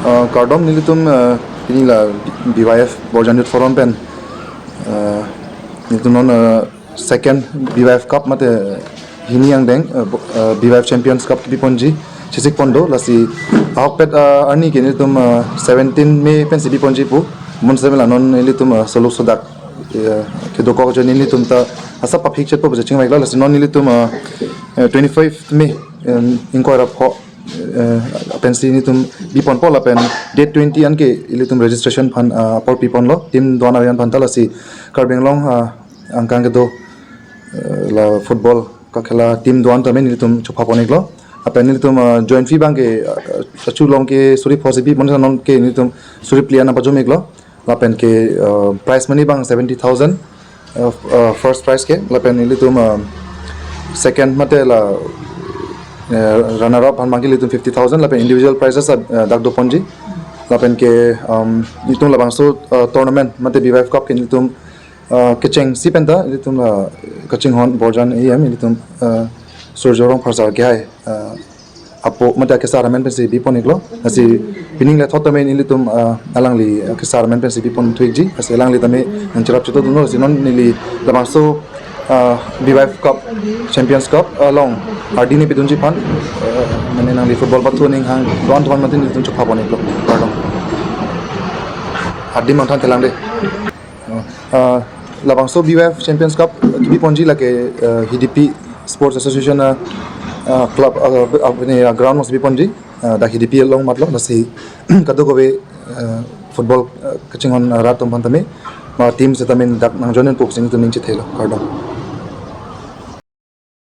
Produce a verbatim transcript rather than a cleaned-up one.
Uh, kardom nelitum, uh, pini la B Y F Borjan Youth Forum pen, uh, nelitum non, uh, second B Y F Cup mate hini angdeng, uh, bo- uh, B Y F Champions Cup kibiponji chesik pon do. Lasi ahokpet, uh, arni ke nelitum, uh, seventeen May pensi biponji pu. Mun seven la non nelitum, uh, soluk sodak, uh, kedokok ajoine nelitum ta asap paphik chetpo pu chingvai lo. Lasi non nelitum, uh, uh, twenty-five May, um, ingkoi ra pho, uh, pensi nelitum biponpo lapen date twenty anke ilitum registration aphan, uh, apor piponlo team do-an avi-an aphan ta. Lasi Karbi Anglong, uh, angkang kedo, uh, la football kakhela team do-an tame nelitum chopha pon-iklo. Lapen nelitum, uh, join fee abang ke, uh, achu along ke suri pho si bi, mon non ke nelitum suri phli an pajum-iklo. Lapen ke, uh, prize money abang seventy thousand, uh, uh, first prize ke, lapen ilitum, uh, second mate la, uh, runner up aphan abang ke ilitum fifty thousand, lapen individual prizes, uh, dak doponji. Lapen ke, um, itum labangso, uh, tournament mate B Y F Cup ke ilitum, uh, kechengsi penta ilitum la kachinghon Borjan A M ilitum, uh, Surjya Rongphar sir ke hai, uh, apo mate akesar amen pensi bipon-iklo. Lasi pining le thot tame ilitum, uh, alangli, uh, akesar amen pensi bipon thu-ikji. Lasi alangli tame nangcherap chetongdunlo. Lasi non neli labangso, uh, B Y F Cup, Champions Cup, uh, along ardi neli pidunji aphan, uh, mane nangli football pathu aning hang do-an do-an mate nelitum chopha pon-iklo. Kardom. Ardi mangthan thelang de. Uh, labangso B Y F Champions Cup kibiponji lake, uh, Hidipi Sports Association, uh, uh, club, uh, uh, ne, uh, ground alongsi biponji, uh, dak Hidipi along matlo. Lasi kadokave, uh, football, uh, kachinghon, uh, rat atum aphan tame, ma team setame dak nang join pu si nelitum ning chethelo. Kardom.